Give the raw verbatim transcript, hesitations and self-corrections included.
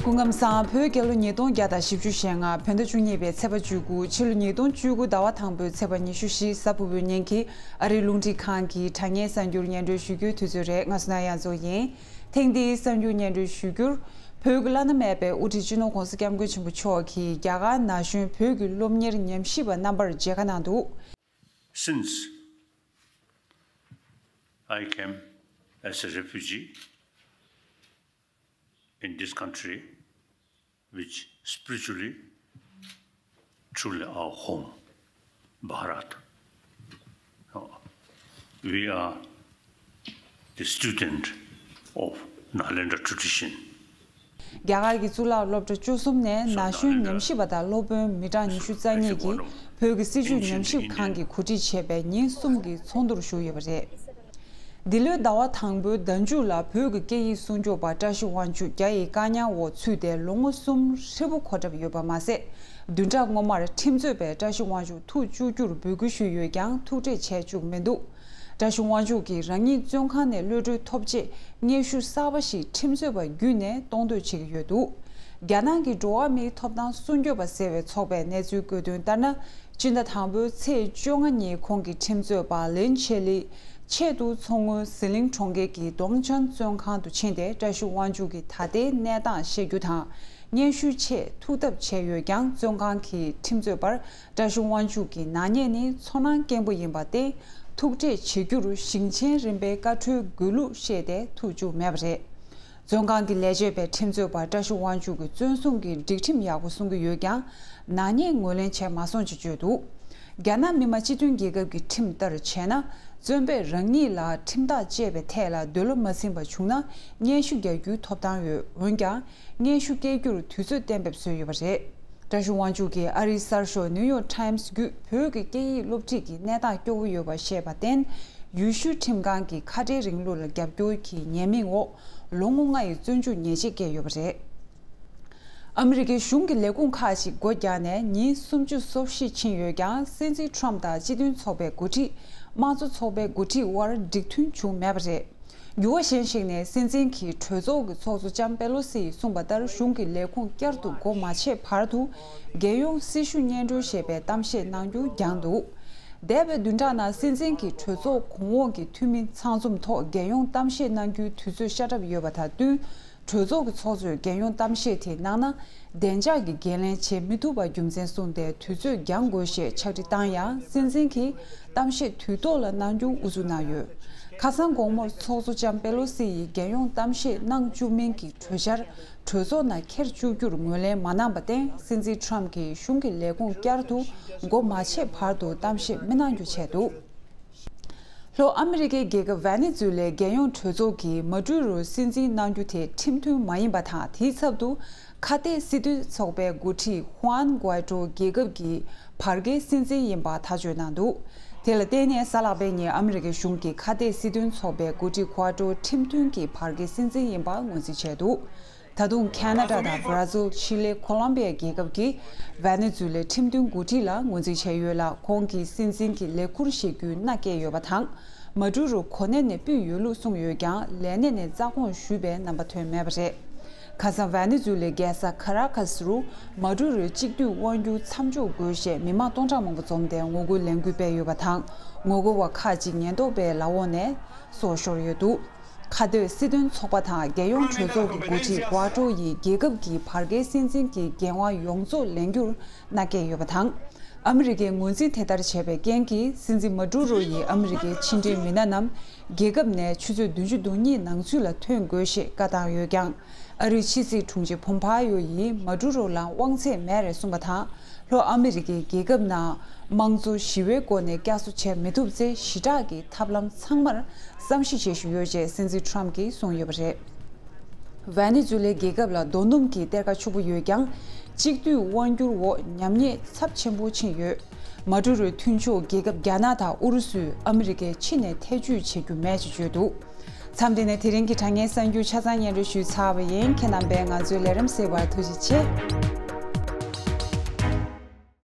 སྐུ་ཁམས་བཟང་། བོད་རྒྱལ་ལོ་ཉིས་སྟོང་བརྒྱ་དང་བཞི་བཅུ་ཞེ་ལྔ། བོད་ཟླ་བཅུ་གཉིས་པའི་ཚེས་པ་བཅུ་དགུ། ཕྱི་ལོ་ཉིས་སྟོང་བཅུ་དགུ་ཟླ་བ་དང་པོའི་ཚེས་པ་ཉི་ཤུ་བཞི། གཟའ་ཕུར་བུའི་ཉིན་གྱི་ཨ་རིའི་རླུང་འཕྲིན་ཁང་གི་དྲ་བརྙན་གསར་འགྱུར་སྙན་སྒྲོན་ཞུ་རྒྱུའི་དུས་ཚོད་རེད། ང་སོ་ན་ཡ་མཚོ་ཡིན། ཐེངས་འདིའི་གསར་འགྱུར་སྙན་སྒྲོན་ཞུ་རྒྱུར། བོད་ཀྱི་བླ་ན་མེད་པའི་དབུ་ཁྲིད་སྤྱི་ནོར་༸གོང་ས་༸སྐྱབས་མགོན་ཆེན་པོ་མཆོག་གིས་རྒྱ་གར་ན་གཞོན་བོད་ཀྱི་སློབ་གཉེར་ཉམས་ཞིབ་པ་རྣམ་པར་མཇལ་ཁ་གནང་འདུག། Since I came as a refugee in this country, which spiritually truly our home, Bharat. We are the student of Nalanda tradition. རྒྱ་གར་གྱི་གཙུག་ལག་སློབ་གྲྭ་བཅུ་གསུམ་ནས་ན་གཞོན་ཉམས་ཞིབ་པ་དང་སློབ་དཔོན་མི་གྲངས་ཉི་ཤུ་རྩ་གཉིས་ཀྱིས་བོད་ཀྱི་སྲིད་བྱུས་ཉམས་ཞིབ་ཁང་གིས་གོ་སྒྲིག་བྱས་པའི་ཉིན་གསུམ་གྱི་ཚོགས་འདུར་ཞུགས་ཡོད་པ་རེད། འདི་ལོའི་ཟླ་བ་དང་པོའི་ཟླ་མཇུག་ལ་བོད་ཀྱི་སྐད་ཡིག་སྲུང་སྐྱོབ་པ་བཀྲ་ཤིས་དབང་ཕྱུག་རྒྱ་ཡི་བཀག་ཉར་འོག་ཚུད་དེ་ལོ་ངོ་གསུམ་ཧྲིལ་པོ་འགོར་གྲབས་ཡོད་པ་མ་ཟད། བདུན་ཕྲག་སྔོན་མར་ཁྲིམས་རྩོད་པས་བཀྲ་ཤིས་དབང་ཕྱུག་ཐུག་བཅུག་རྒྱུར་འབོད་སྐུལ་ཞུས་ཡོད་ཀྱང་ཐུག་འཕྲད་བྱས་བཅུག་མི་འདུག། བཀྲ་ཤིས་དབང་ཕྱུག་གིས་རང་ཉིད་བཙོན་ཁང་ནས་གློད་གྲོལ་ཐོབ་རྗེས་སྙན་ཞུ་གསར་པ་ཞིག་ཁྲིམས་རྩོད་པ་བརྒྱུད་ནས་གཏོང་འདོད་བྱེད་ཀྱི་ཡོད་འདུག། རྒྱ་ནག་གི་འགྲོ་བ་མིའི་ཐོབ་ཐང་སྲུང་སྐྱོབ་པ་ཟེར་བའི་ཚོགས་པས་གནས་ཚུལ་བཀོད་དོན་ལྟར་ན། སྤྱི་ཟླ་དང་པོའི་ཚེས་བཅོ་ལྔ་ཉིན་ཁོང་གི་ཁྲིམས་རྩོད་པ་ལིན་ཆེ་ལི་ཆེད་དུ་མཚོ་སྔོན་ཟི་ལིང་གྲོང་ཁྱེར་གྱི་ཏོང་ཅན་བཙོན་ཁང་དུ་ཕྱིན་ཏེ་བཀྲ་ཤིས་དབང་ཕྱུག་གི་ད་ལྟའི་གནས་སྟངས་བཤད་རྒྱུ་དང་། སྙན་ཞུའི་ཆེད་ཐུག་ཐབས་བྱས་ཡོད་ཀྱང་བཙོན་ཁང་གི་ཁྲིམས་རྩོད་པར་བཀྲ་ཤིས་དབང་ཕྱུག་གི་ནག་ཉེས་ནི་ཚོར་སྣང་སྐྱེན་པོ་ཡིན་པར་བརྟེན་ཐུག་འཕྲད་བྱེད་རྒྱུར་ཞིང་ཆེན་རིམ་པའི་བཀའ་འཁྲོལ་དགོས་ལུགས་བཤད་དེ་ཐུག་བཅུག་མེད་པ་རེད། བཙོན་ཁང་གི་ལས་བྱེད་པས་ཁྲིམས་རྩོད་པ་བཀྲ་ཤིས་དབང་ཕྱུག་གི་བཙོན་སྲུང་གི་སྒྲིག་ཁྲིམས་ཡག་པོ་སྲུང་གི་ཡོད་ཀྱང་ནག་ཉེས་ངོས་ལེན་བྱས་མ་སོང་ཅེས་བརྗོད་འདུག། རྒྱ་ནག་མི་དམངས་སྤྱི་མཐུན་རྒྱལ་ཁབ་ཀྱི་ཁྲིམས་ལྟར་བྱས་ན། བཙོན་པས་རང་ཉིད་ལ་ཁྲིམས་ཐག་བཅད་པའི་ཐད་ལ་འདོད་བློ་མ་ཟིན་པ་བྱུང་ན་སྙན་ཞུ་རྒྱག་རྒྱུའི་ཐོབ་ཐང་ཡོད། འོན་ཀྱང་། སྙན་ཞུ་སྐྱེལ་རྒྱུར་དུས་ཚོད་གཏན་འབེབས་བཟོས་ཡོད་པ་རེད། བཀྲ་ཤིས་དབང་ཕྱུག་གིས་ཨ་རིའི་གསར་ཤོག་ནིའུ་ཡོག་ཊའིམ་སི་བརྒྱུད་བོད་ཀྱི་སྐད་ཡིག་སློབ་ཁྲིད་ཀྱི་གནས་སྟངས་སྐྱོ་བོ་ཡོད་པ་བཤད་པར་བརྟེན། ཡུལ་ཤུལ་ཁྲིམས་ཁང་གིས་ཁ་བྲལ་རིང་ལུགས་ལ་རྒྱབ་སྐྱོར་གྱི་ཉེས་མིང་འོག་ལོ་ངོ་ལྔ་ཡི་བཙོན་འཇུག་ཉེས་ཆད་བཀལ་ཡོད་པ་རེད། ཨ་མི་རི་ཀའི་གཞུང་གི་ལས་ཁུངས་ཁག་ཅིག་སྒོ་བརྒྱབ་ནས་ཉིན་སུམ་ཅུ་སོ་བཞི་ཕྱིན་ཡོད་ཀྱང་སྲིད་འཛིན་ཊམ་དང་སྤྱི་མཐུན་ཚོགས་པའི་འགོ་ཁྲིད། དམངས་གཙོ་ཚོགས་པའི་འགོ་ཁྲིད་དབར་འགྲིག་མཐུན་བྱུང་མེད་པ་རེད། འགྱུར་བ་གཞན་ཞིག་ནས་སྲིད་འཛིན་གྱི་གྲོས་ཚོགས་ཀྱི་ཚོགས་གཙོ་ལྕམ་པེ་ལོ་སི་ཡིས་གསུངས་པ་ལྟར་གཞུང་གི་ལས་ཁུངས་བསྐྱར་དུ་སྒོ་མ་ཕྱེ་བར་དུ་རྒྱལ་ཡོངས་སྲི་ཞུ་སྙན་སྒྲོན་ཞེས་པའི་གཏམ་བཤད་གནང་རྒྱུ་འགྱངས་འདུག། འདས་པའི་བདུན་ཕྲག་ནང་སྲིད་འཛིན་གྱི་གྲོས་ཚོགས་གོང་འོག་གི་འཐུས་མི་ཚང་འཛོམས་ཐོག་རྒྱལ་ཡོངས་གཏམ་བཤད་གནང་རྒྱུའི་དུས་ཚོད་ཤ་གྲབས་ཡོད་པ་དང་བསྟུན། གྲོས་ཚོགས་ཀྱི་ཚོགས་གཙོས་རྒྱལ་ཡོངས་གཏམ་བཤད་དེ་གནང་ན། བདེ་འཇགས་ཀྱི་འགན་ལེན་བྱེད་མི་ཐུབ་པ་རྒྱུ་མཚན་གསུངས་ཏེ་དུས་ཚོད་འགྱངས་དགོས་ཞེས་ཕྱག་བྲིས་བཏང་ཡང་སྲིད་འཛིན་གྱིས་གཏམ་བཤད་དུས་ཐོག་ལ་གནང་རྒྱུ་ཨུ་ཚུགས་གནང་ཡོད། ཁ་སང་དགོང་མོར་ཚོགས་གཙོ་ལྕམ་པེ་ལོ་སི་ཡིས་རྒྱལ་ཡོངས་གཏམ་བཤད་གནང་བཅུག་མིན་གྱི་གྲོས་འཆར་གྲོས་ཚོགས་ནང་འཁྱེར་བཅུག་རྒྱུར་ངོས་ལེན་མ་གནང་པར་བརྟེན་སྲིད་འཛིན་ཊམ་གྱིས་གཞུང་གི་ལས་ཁུངས་བསྐྱར་དུ་སྒོ་མ་ཕྱེ་བར་དུ་གཏམ་བཤད་མི་གནང་རྒྱུ་བྱས་འདུག། ལྷོ་ཨ་མི་རི་ཀའི་རྒྱལ་ཁབ་ཝེ་ནེ་ཛུ་ལའི་རྒྱལ་ཡོངས་གྲོས་ཚོགས་ཀྱིས་མ་ཏུ་རོ་སྲིད་འཛིན་གནང་རྒྱུ་དེ་ཁྲིམས་མཐུན་མ་ཡིན་པ་དང་དེའི་ཚབ་ཏུ་ཁ་གཏད་སྲིད་དོན་ཚོགས་པའི་འགོ་ཁྲིད་ཧུའན་གུའེ་ཏྲོ་རྒྱལ་ཁབ་ཀྱི་བར་བརྒལ་སྲིད་འཛིན་ཡིན་པ་ཐག་གཅོད་གནང་འདུག། དེ་ལ་བརྟེན་ནས་གཟའ་ལྷག་པའི་ཉིན་ཨ་མི་རི་ཀའི་གཞུང་གིས་ཁ་གཏད་སྲིད་དོན་ཚོགས་པའི་འགོ་ཁྲིད་གུའེ་ཏྲོ་ཁྲིམས་མཐུན་གྱི་བར་བརྒལ་སྲིད་འཛིན་ཡིན་པ་ངོས་འཛིན་བྱས་འདུག། ད་དུང་ཁེ་ན་ཌ་དང་བྷ་ར་ཟིལ། ཆི་ལི། ཁོ་ལོམ་བི་ཡ་རྒྱལ་ཁབ་ཀྱིས་ཝེ་ནེ་ཛུ་ལའི་ཁྲིམས་མཐུན་འགོ་ཁྲིད་ལ་ངོས་འཛིན་བྱས་ཡོད་ལ། ཁོང་གིས་སྲིད་འཛིན་གྱི་ལས་ཁུར་བཞེས་རྒྱུའི་མནའ་བསྐྱལ་ཡོད་པ་དང་། མ་ཏུ་རོ་གོ་གནས་ནས་ཕུད་ཡོད་ལུགས་གསུངས་ཡོད་ཀྱང་ལས་གནས་ནས་རྩ་དགོངས་ཞུས་པའི་རྣམ་པ་ཐོན་མེད་པ་རེད། ཁ་སང་ཝེ་ནེ་ཛུ་ལའི་རྒྱལ་ས་ཁ་ར་ཁ་སི་རུ་མ་ཏུ་རོའི་གཅིག་སྡུད་དབང་སྒྱུར་མཚམས་འཇོག་དགོས་ཞེས་མི་མང་སྟོང་ཕྲག་མང་པོ་འཛོམས་ཏེ་ངོ་རྒོལ་ལས་འགུལ་སྤེལ་ཡོད་པ་དང་། ངོ་རྒོལ་བ་ཁག་ཅིག་ཉེན་རྟོག་པའི་ལག་འོག་ནས་སྲོག་ཤོར་ཡོད་འདུག། ཁ་གཏད་སྲིད་དོན་ཚོགས་པ་དང་རྒྱལ་ཡོངས་གྲོས་ཚོགས་ཀྱི་འགོ་ཁྲིད་གུའ་ཏྲོ་ཡིས་རྒྱལ་ཁབ་ཀྱི་བར་བརྒལ་སྲིད་འཛིན་གྱི་འགན་དབང་ཡོངས་རྫོགས་ལེན་རྒྱུར་མནའ་བསྐྱལ་ཡོད་པ་དང་། ཨ་མི་རི་ཀས་ངོས་འཛིན་དེ་ལྟར་བྱས་པའི་རྐྱེན་གྱིས་སྲིད་འཛིན་མ་ཏུ་རོ་ཡིས་ཨ་མི་རི་ཀའི་ཕྱི་འབྲེལ་མི་སྣ་རྣམས་རྒྱལ་ཁབ་ནས་ཆུ་ཚོད་བདུན་ཅུ་དོན་གཉིས་ནང་ཚུད་ལ་ཐོན་དགོས་ཞེས་བཀའ་བཏང་ཡོད་ཀྱང་། ཨ་རིའི་ཕྱི་སྲིད་དྲུང་ཆེ་ཕོམ་ཕ་ཡོ་ཡིས་མ་ཏུ་རོ་ལ་དབང་ཚད་མེད་རེད་གསུངས་པ་དང་། ལྷོ་ཨ་མི་རི་ཀའི་རྒྱལ་ཁབ་ནང་དམངས་གཙོ་ཞི་བའི་སྒོ་ནས་བསྐྱར་གསོ་བྱེད་མི་ཐུབ་ཚེ་ཞི་དྲག་གི་ཐབས་ལམ་ཚང་མར་བསམ་གཞིག་བྱེད་བཞིན་ཡོད་ཅེས་སྲིད་འཛིན་ཊམ་གྱིས་གསུངས་ཡོད་པ་རེད། ཝེ་ནེ་ཛུ་ལའི་རྒྱལ་ཁབ་ལ་རྡོ་འདུམ་གྱི་གཏེར་ཁ་ཕྱུག་པོ་ཡོད་ཀྱང་། གཅིག་སྡུད་དབང་སྒྱུར་འོག་ཉམས་ཉེས་ཚབས་ཆེན་པོ་ཕྱིན་ཡོད། མ་ཏུ་རོའི་མཐུན་ཕྱོགས་རྒྱལ་ཁབ་རྒྱ་ནག་དང་ཨུ་རུ་སུས་ཨ་མི་རི་ཀའི་ཕྱི་ནས་ཐེ་ཇུས་བྱེད་རྒྱུ་མེད་ཅེས་བརྗོད་འདུག། མཚམས་འདི་ནས་དེ་རིང་གི་དྲ་བརྙན་གསར་འགྱུར་ཆ་ཚང་སྙན་སྒྲོན་ཞུས་ཚར་བ་ཡིན། ཁྱེད་རྣམ་པས་ང་ཚོའི་ལས་རིམ་གཟིགས་པར་ཐུགས་རྗེ་ཆེ།